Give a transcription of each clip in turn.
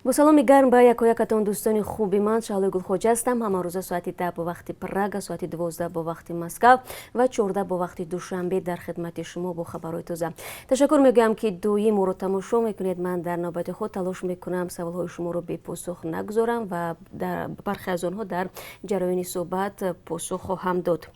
Бо саломи гарм ба якоякатон, дӯстони хуби ман, Шаҳлои Гулхоҷа ҳастам. Ҳамарӯза соати 10 бо вақти Прага, соати 12 бо вақти Москав ва 14 бо вақти Душанбе дар хидмати шумо бо хабарҳои тоза. Ташаккур мегӯям, ки доим моро тамошо мекунед. Ман дар навбати худ талош мекунам саволҳои шуморо бепосух нагузорам ва дар бархе аз онҳо дар ҷараёни суҳбат посух хоҳам дод.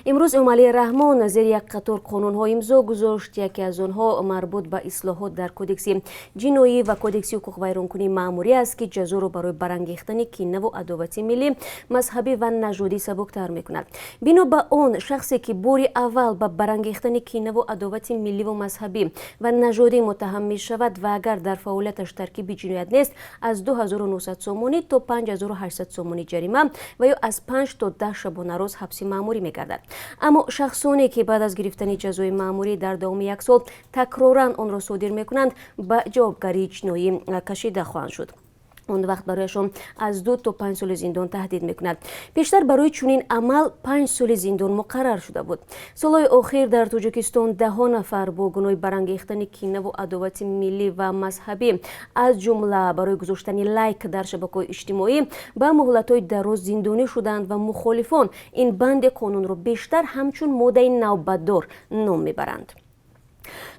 Имрӯз Эмомалӣ Раҳмон зери як қатор қонунҳо имзо гузошт. Яке аз онҳо марбут ба ислоҳот дар Кодекси ҷиноӣ ва Кодекси ҳуқуқвайронкунии маъмурӣ аст, ки ҷазоро барои барангехтани кинаву адовати миллӣ, мазҳабӣ ва нажодӣ сабуктар мекунад. Бино ба он, шахсе ки бори аввал ба барангехтани кинаву адовати милливу мазҳабӣ ва нажодӣ муттаҳам мешавад ва агар дар фаъолияташ таркиби ҷиноят нест, аз 2900 сомонӣ то 5800 сомонӣ ҷарима ва ё аз 5 то 10 шабонарӯз ҳабси маъмурӣ мегардад. Аммо шахсоне ки баъд аз гирифтани ҷазои маъмурӣ дар давоми як сол такроран онро содир мекунанд, ба ҷавобгарии ҷиноӣ кашида хоҳанд шуд. Он вақт барояшон аз 2 то 5 соли зиндон таҳдид мекунад. Пештар барои чунин амал 5 соли зиндон муқаррар шуда буд. Солҳои охир дар Тоҷикистон даҳҳо нафар бо гуноҳи барангехтани кинаву адовати миллӣ ва мазҳабӣ, аз ҷумла барои гузоштани лайк дар шабакаҳои иҷтимоӣ, ба муҳлатҳои дароз зиндонӣ шуданд ва мухолифон ин банди қонунро бештар ҳамчун моддаи навбатдор ном мебаранд.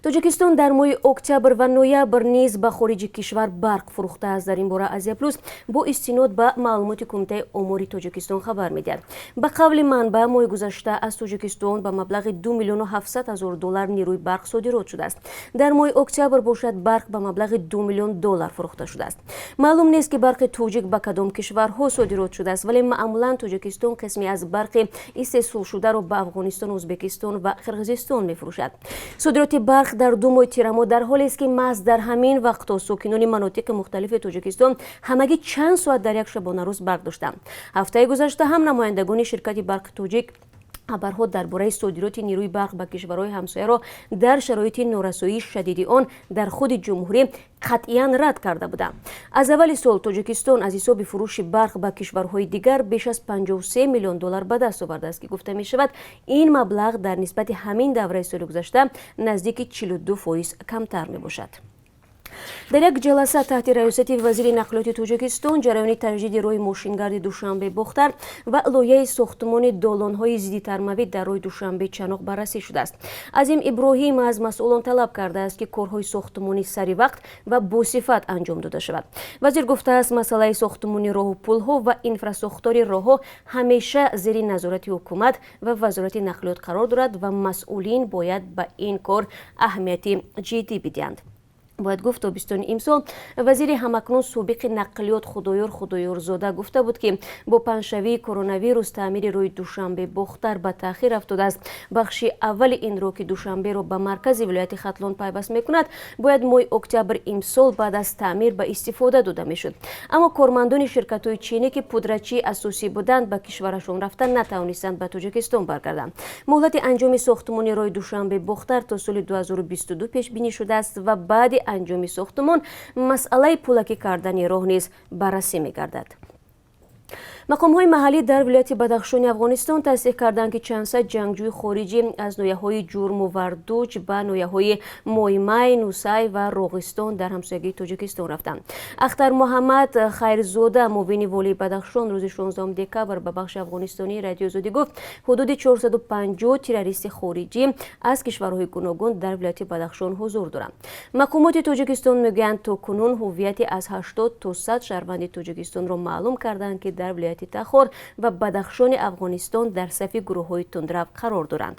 Тоҷикистон дар моҳи октябр ва ноябр низ ба хориҷи кишвар барқ фурӯхтааст. Дар ин бора Азия Плюс бо истинод ба маълумоти Кумитаи омори Тоҷикистон хабар медиҳад. Ба қавли манбаъ, моҳи гузашта аз Тоҷикистон ба маблағи 2 миллиону 700 ҳазор доллар нерӯи барқ содирот шудааст. Дар моҳи октябр бошад, барқ ба маблағи 2 миллион доллар фурӯхта шудааст. Маълум нест, ки барқи тоҷик ба кадом кишварҳо содирот шудааст, вале маъмулан Тоҷикистон қисме аз барқи истеҳсолшударо ба Афғонистон, Ӯзбекистон ва Қирғизистон мефурӯшад. Содироти барқ дар 2 моҳи тирамоҳ дар ҳолест, ки маҳз дар ҳамин вақтҳо сокинони манотиқи мухталифи Тоҷикистон ҳамагӣ чанд соат дар як шабонарӯз барқ доштанд. Ҳафтаи гузашта ҳам намояндагони ширкати Барқи Тоҷик хабарҳо дар бораи содироти нерӯи барқ ба кишварҳои ҳамсояро дар шароити норасоии шадиди он дар худи ҷумҳурӣ қатъиян рад карда буданд. Аз аввали сол Тоҷикистон аз ҳисоби фурӯши барқ ба кишварҳои дигар беш аз 53 миллион доллар ба даст овардааст, ки гуфта мешавад, ин маблағ дар нисбати ҳамин давраи соли гузашта наздики 42% камтар мебошад. Дар як ҷаласа таҳти раёсати вазири нақлиёти Тоҷикистон ҷараёни таҷдиди роҳи мошингарди Душанбе Бохтар ва лоиҳаи сохтмони долонҳои зиддитармавӣ дар роҳи Душанбе Чаноқ баррасӣ шудааст. Азим Иброҳим аз масъулон талаб кардааст, ки корҳои сохтмонӣ сари вақт ва босифат анҷом дода шавад. Вазир гуфтааст, масъалаи сохтмони роҳу пулҳо ва инфрасохтори роҳҳо ҳамеша зери назорати ҳукумат ва Вазорати нақлиёт қарор дорад ва масъулин бояд ба ин кор аҳамияти ҷиддӣ бидиҳанд. Бояд гуфт, тобистони имсол вазири ҳамакнун собиқи нақлиёт Худоёр Худоёрзода гуфта буд, ки бо паҳншавии коронавирус таъмири роҳи Душанбе Бохтар ба таъхир афтодааст. Бахши аввали ин роҳ, ки Душанберо ба маркази вилояти Хатлон пайваст мекунад, бояд моҳи октябр имсол баъд аз таъмир ба истифода дода мешуд, аммо кормандони ширкатҳои чинӣ, ки пудрачии асосӣ буданд, ба кишварашон рафта натавонистанд ба Тоҷикистон баргарданд. Муҳлати анҷоми сохтмони роҳи Душанбе Бохтар то соли 2022 пешбинӣ шудааст ва баъди анҷоми сохтмон масъалаи пулакӣ кардани роҳ низ баррасӣ мегардад. Мақомҳои маҳаллӣ дар вилояти Бадахшони Афғонистон тасдиқ карданд, ки чандсад ҷангҷӯи хориҷӣ аз ноҳияҳои Ҷурму Вардуҷ ба ноҳияҳои Моймай, Нусай ва Роғистон дар ҳамсоягии Тоҷикистон рафтанд. Ахтар Муҳаммад Хайрзода, муовини волии Бадахшон, рӯзи 16 декабр ба бахши афғонистонии Радиои Озодӣ гуфт, ҳудуди 450 террористи хориҷӣ аз кишварҳои гуногун дар вилояти Бадахшон ҳузур доранд. Мақомоти Тоҷикистон мегӯянд, то кунун ҳуввияти аз 80 то 100 шаҳрванди Тоҷикистонро маълум карданд, ки дар вилояти Тахор ва Бадахшони Афғонистон дар сафи гурӯҳҳои тундрав қарор доранд.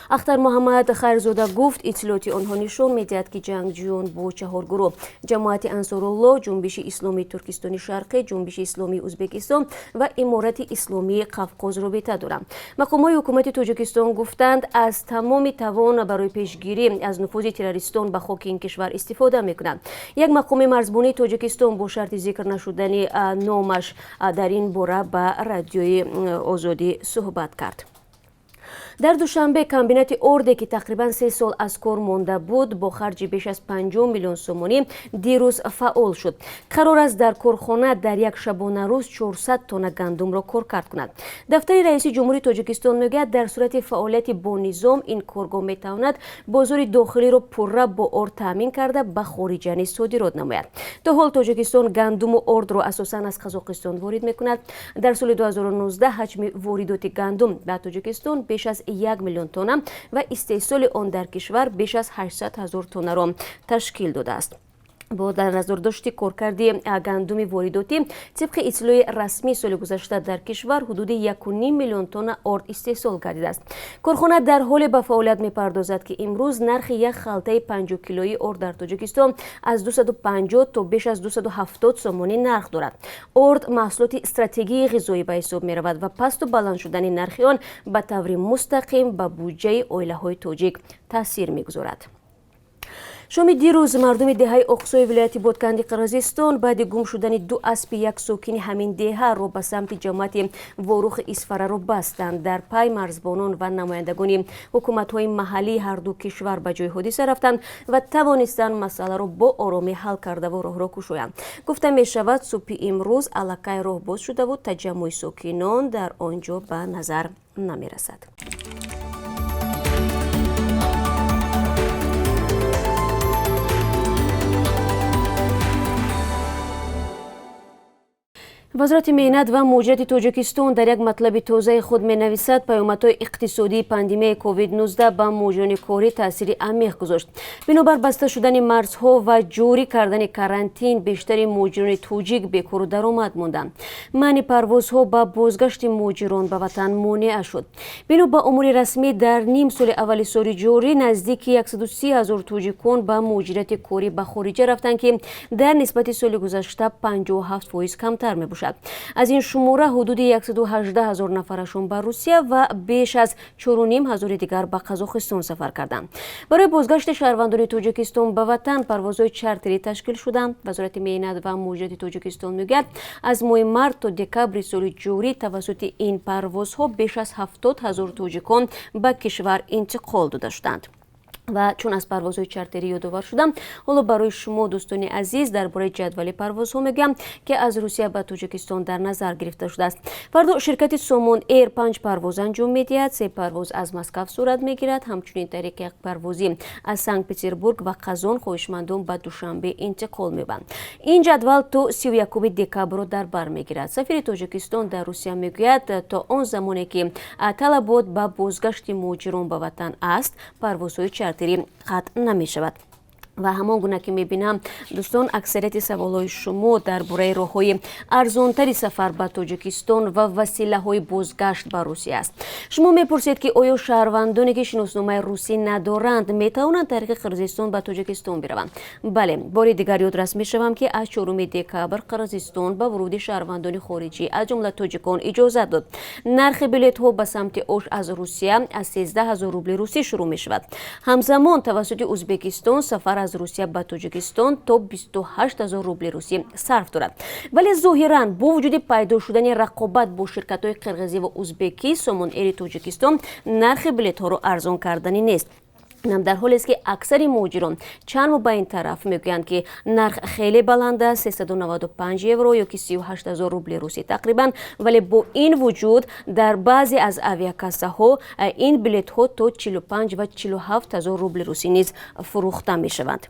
Ахтар Муҳаммад Хайрзода гуфт, иттилооти онҳо нишон медиҳад, ки ҷангҷӯён бо чаҳор гурӯҳ: Ҷамоати Ансорулло, Ҷунбиши Исломии Туркистони Шарқӣ, Ҷунбиши Исломии Ӯзбекистон ва Иморати Исломии Қавқоз робита доранд. Мақомҳои ҳукумати Тоҷикистон гуфтанд, аз тамоми тавон барои пешгирӣ аз нуфузи террористон ба хоки ин кишвар истифода мекунанд. Як мақоми марзбонии Тоҷикистон бо шарти зикр нашудани номаш дар ин бора ба Радиои Озодӣ суҳбат кард. Дар Душанбе комбинати орде, ки тақрибан 3 сол аз кор монда буд, бо харҷи беш аз 50 миллион сомонӣ дирӯз фаъол шуд. Қарор аст, дар корхона дар як шабонарӯз 400 тонна гандумро коркард кунад. Дафтари раиси ҷумҳури Тоҷикистон мегӯяд, дар сурати фаъолияти бонизом ин коргоҳ метавонад бозори дохилиро пурра бо орд таъмин карда, ба хориҷа низ содирот намояд. То ҳол Тоҷикистон гандуму ордро асосан аз Қазоқистон ворид мекунад. Дар соли 2019 ҳаҷми воридоти гандум ба Тоҷикистон беш аз 1 миллион тонна ва истеҳсоли он дар кишвар беш аз 800 ҳазор тоннаро ташкил додааст. Бо дар назардошти коркарди гандуми воридотӣ, тибқи иттилои расмӣ, соли гузашта дар кишвар ҳудуди 1,5 миллион тонна орд истеҳсол гардидааст. Корхона дар ҳоле ба фаъолият мепардозад, ки имрӯз нархи як халтаи 50 килоии орд дар Тоҷикистон аз 250 то беш аз 270 сомонӣ нарх дорад. Орд маҳсулоти стратегии ғизоӣ ба ҳисоб меравад ва пасту баланд шудани нархи он ба таври мустақим ба буҷаи оилаҳои тоҷик таъсир мегузорад. Шоми дирӯз мардуми деҳаи Оқсои вилояти Ботканди Қирғизистон баъди гум шудани ду аспи як сокини ҳамин деҳа роҳ ба самти ҷамоати Ворухи Исфараро бастанд. Дар пай марзбонон ва намояндагони ҳукуматҳои маҳаллии ҳарду кишвар ба ҷои ҳодиса рафтанд ва тавонистанд масъаларо бо оромӣ ҳал кардаву роҳро кушоянд. Гуфта мешавад, субҳи имрӯз аллакай роҳ боз шудаву таҷаммӯи сокинон дар он ҷо ба назар намерасад. Вазорати меҳнат ва муҳоҷирати Тоҷикистон дар як матлаби тозаи худ менависад, паёмадҳои иқтисодии пандемияи COVID-19 ба муҳоҷирони корӣ таъсири амиқ гузошт. Бинобар баста шудани марзҳо ва ҷорӣ кардани карантин, бештари муҳоҷирони тоҷик бекору даромад монданд. Манъи парвозҳо ба бозгашти муҳоҷирон ба ватан монеа шуд. Бино ба омори расмӣ, дар ним соли аввали соли ҷорӣ наздики 130 ҳазор тоҷикон ба муҳоҷирати корӣ ба хориҷа рафтанд, ки дар нисбати соли гузашта 57% камтар мебошад. Аз ин шумора ҳудуди 118 ҳазор нафарашон ба Русия ва беш аз 4,5 ҳазори дигар ба Қазоқистон сафар карданд. Барои бозгашти шаҳрвандони Тоҷикистон ба ватан парвозҳои чартерӣ ташкил шуданд. Вазорати меҳнат ва муҳоҷирати Тоҷикистон мегӯяд, аз моҳи март то декабри соли ҷорӣ тавассути ин парвозҳо беш аз 70 ҳазор тоҷикон ба кишвар интиқол дода шуданд. Ва чун аз парвозҳои чартерӣ ёдовар шудам, ҳоло барои шумо, дӯстони азиз, дар бораи ҷадвали парвозҳо мегӯям, ки аз Русия ба Тоҷикистон дар назар гирифта шудааст. Фардо ширкати Сомон Эйр панҷ парвоз анҷом медиҳад. Се парвоз аз Москав сурат мегирад. Ҳамчунин тариқи як парвозӣ аз Санкт Петербург ва Қазон хоҳишмандон ба Душанбе интиқол меёбанд. Ин ҷадвал то 31 декабрро дар бар мегирад. Сафири Тоҷикистон дар Русия мегӯяд, то он замоне ки талабот ба бозгашти муҳоҷирон ба ватан аст, парвозҳои чартерӣ қатъ намешавад. Ва ҳамон гуна ки мебинам, дӯстон, аксарияти саволҳои шумо дар бораи роҳҳои арзонтари сафар ба Тоҷикистон ва василаҳои бозгашт ба Русия аст. Шумо мепурсед, ки оё шаҳрвандоне, ки шиносномаи русӣ надоранд, метавонанд тариқи Қирғизистон ба Тоҷикистон бираванд? Бале, бори дигар ёдрас мешавам, ки аз 4 декабр Қирғизистон ба вуруди шаҳрвандони хориҷӣ, аз ҷумла тоҷикон, иҷозат дод. Нархи билетҳо ба самти Ош аз Русия аз 13 ҳазор рубли русӣ шурӯъ мешавад. Ҳамзамон тавассути Ӯзбекистон сафар аз Русия ба Тоҷикистон то 28 ҳазор рубли русӣ сарф дорад. Вале зоҳиран, бо вуҷуди пайдо шудани рақобат бо ширкатҳои қирғизӣ ва узбекӣ, Сомон Эри Тоҷикистон нархи билетҳоро арзон карданӣ нест. Дар ҳолест ки аксари муҳоҷирон чанд моҳ ба ин тараф мегӯянд, ки нарх хеле баланд аст, 395 евро ё ки 38 ҳазор рубли русӣ тақрибан, вале бо ин вуҷуд дар баъзе аз авиакассаҳо ин билетҳо то 45 ва 47 ҳазор рубли русӣ низ фурӯхта мешаванд.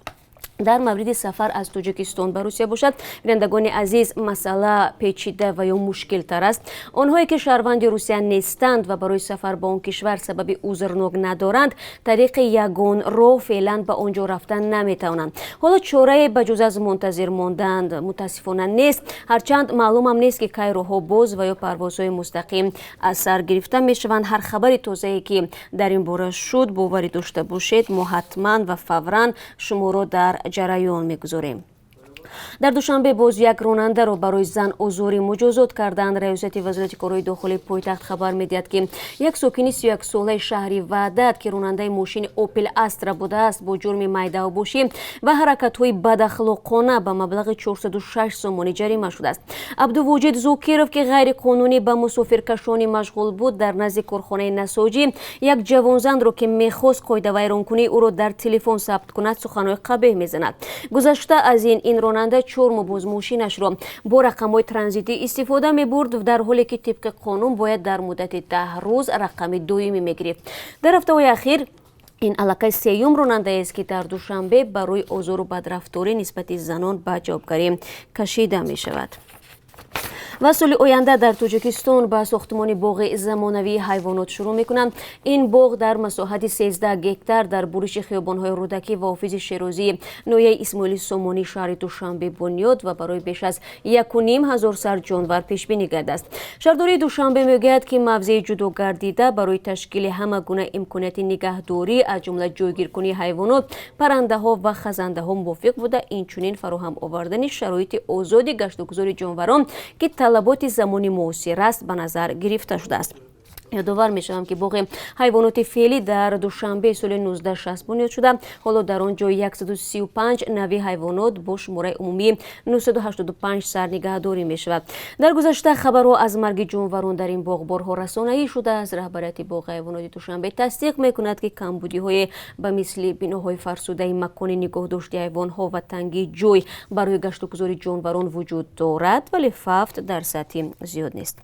Дар мавриди сафар аз Тоҷикистон ба Русия бошад, бинандагони азиз, масъала печида ва ё мушкилтар аст. Онҳое, ки шаҳрванди Русия нестанд ва барои сафар ба он кишвар сабаби узрнок надоранд, тариқи ягон роҳ феълан ба он ҷо рафтан наметавонанд. Ҳоло чорае ба ҷуз аз мунтазир мондан мутаассифона нест. Ҳарчанд маълумам нест, ки кай роҳҳо боз ва ё парвозҳои мустақим аз сар гирифта мешаванд. Ҳар хабари тозае, ки дар ин бора шуд, боварӣ дошта бошед, мо ҳатман ва фавран шуморо дар ҷараён мегузорем. Дар Душанбе боз як ронандаро барои зан озорӣ муҷозот карданд. Раёсати Вазорати корҳои дохилии пойтахт хабар медиҳад, ки як сокини 31-солаи шаҳри Ваҳдат, ки ронандаи мошини Опел Астра будааст, бо ҷурми майдаҳбошӣ ва ҳаракатҳои бадахлоқона ба маблағи 406 сомонӣ ҷарима шудааст. Абдувоҷид Зокиров, ки ғайриқонунӣ ба мусофиркашонӣ машғул буд, дар назди корхонаи насоҷӣ як ҷавонзанро, ки мехост қоидавайронкунии ӯро дар телефон сабт кунад, суханҳои қабеҳ мезанад. Гузашта аз ин ронанда 4 моҳ боз мошинашро бо рақамҳои транзитӣ истифода мебурд, дар ҳоле ки тибқи қонун бояд дар муддати 10 рӯз рақами доимӣ мегирифт. Дар ҳафтаҳои ахир ин аллакай сеюм ронандаест, ки дар Душанбе барои озору бадрафторӣ нисбати занон ба ҷавобгарӣ кашида мешавад. Ва соли оянда дар Тоҷикистон ба сохтмони боғи замонавии ҳайвонот шурӯъ мекунанд. Ин боғ дар масоҳати 13 гектар дар буриши хиёбонҳои Рӯдакӣ ва Ҳофизи Шерозӣ, ноҳияи Исмоили Сомонӣ, шаҳри Душанбе бунёд ва барои беш аз 1500 сар ҷонвар пешбинӣ гардааст. Шаҳрдории Душанбе мегӯяд, ки мавзеи ҷудогардида барои ташкили ҳама гуна имконияти нигаҳдорӣ, аз ҷумла ҷойгиркунии ҳайвонот, паррандаҳо ва хазандаҳо мувофиқ буда, инчунин фароҳам овардани шароити озоди гаштугузори ҷонварон, ки талаботи замони муосир аст, ба назар гирифта шудааст. Ёдовар мешавам, ки боғи ҳайвоноти феълӣ дар Душанбе соли 1960 бунёд шуда, ҳоло дар он ҷо 135 нави ҳайвонот бо шумораи умумии 985 сар нигаҳдорӣ мешавад. Дар гузашта хабарҳо аз марги ҷонварон дар ин боғ борҳо расонаӣ шудааст. Раҳбарияти боғи ҳайвоноти Душанбе тасдиқ мекунад, ки камбудиҳое ба мисли биноҳои фарсудаи макони нигоҳдошти ҳайвонҳо ва тангии ҷой барои гаштугузори ҷонварон вуҷуд дорад, вале фавт дар сатҳи зиёд нест.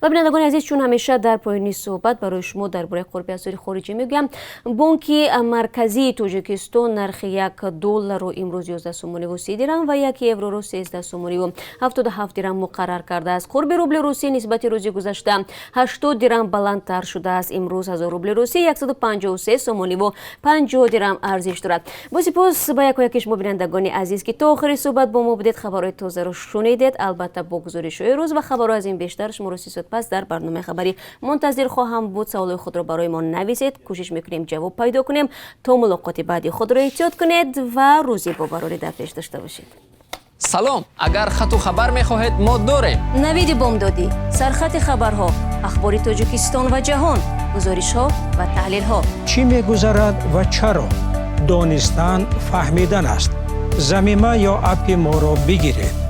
Ва, бинандагони азиз, чун ҳамеша дар поёни суҳбат барои шумо дар бораи қурби асъори хориҷӣ мегӯям. Бонки Марказии Тоҷикистон нархи 1 долларро имрӯз 11 сомониву 30 дирам ва 1 евроро 13 сомониву 77 дирам муқаррар кардааст. Қурби рубли русӣ нисбати рӯзи гузашта 80 дирам баландтар шудааст. Имрӯз 1000 рубли русӣ 153 сомониву 50 дирам арзиш дорад. Бо сипос ба якояки шумо, бинандагони азиз, ки то охири суҳбат бо мо будед, хабарҳои тозаро шунидед. Албатта, бо гузоришҳои рӯз ва хабарҳо аз ин бештар шуморо 30 соат пас дар барномаи хабарӣ мунтазир хоҳам буд. Саволҳои худро барои мо нависед, кӯшиш мекунем ҷавоб пайдо кунем. То мулоқоти баъдӣ худро эҳтиёт кунед ва рӯзи бобарорӣ дар пеш дошта бошед. Салом, агар хату хабар мехоҳед, мо дорем. Навиди бомдодӣ, сархати хабарҳо, ахбори Тоҷикистон ва ҷаҳон, гузоришҳо ва таҳлилҳо. Чӣ мегузарад ва чаро? Донистан фаҳмидан аст. Замима ё аппи моро бигиред.